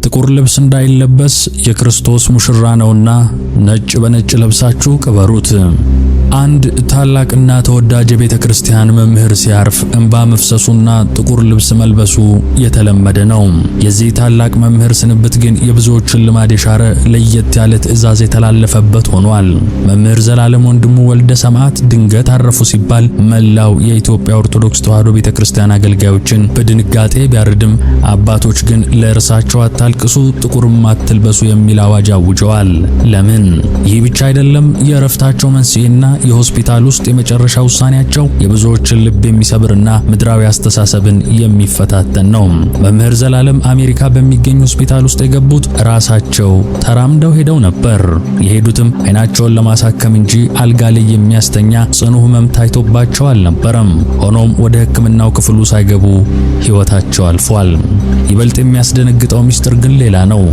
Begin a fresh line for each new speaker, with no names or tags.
ጥቁር ልብስ እንዳይለበስ የክርስቶስ ሙሽራ ነውና ነጭ በነጭ ለብሳችሁ ቅበሩት። አንድ ታላቅና ተወዳጅ የቤተ ክርስቲያን መምህር ሲያርፍ እንባ መፍሰሱና ጥቁር ልብስ መልበሱ የተለመደ ነው። የዚህ ታላቅ መምህር ስንብት ግን የብዙዎችን ልማድ የሻረ ለየት ያለ ትዕዛዝ የተላለፈበት ሆኗል። መምህር ዘላለም ወንድሙ ወልደ ሰማዕት ድንገት አረፉ ሲባል መላው የኢትዮጵያ ኦርቶዶክስ ተዋሕዶ ቤተ ክርስቲያን አገልጋዮችን በድንጋጤ ቢያርድም አባቶች ግን ለእርሳቸው አታልቅሱ፣ ጥቁርም አትልበሱ የሚል አዋጅ አውጀዋል። ለምን? ይህ ብቻ አይደለም። የእረፍታቸው መንስኤና የሆስፒታል ውስጥ የመጨረሻ ውሳኔያቸው የብዙዎችን ልብ የሚሰብርና ምድራዊ አስተሳሰብን የሚፈታተን ነው። መምህር ዘላለም አሜሪካ በሚገኝ ሆስፒታል ውስጥ የገቡት ራሳቸው ተራምደው ሄደው ነበር። የሄዱትም አይናቸውን ለማሳከም እንጂ አልጋ ላይ የሚያስተኛ ጽኑ ሕመም ታይቶባቸው አልነበረም። ሆኖም ወደ ሕክምናው ክፍሉ ሳይገቡ ሕይወታቸው አልፏል። ይበልጥ የሚያስደነግጠው ሚስጥር ግን ሌላ ነው።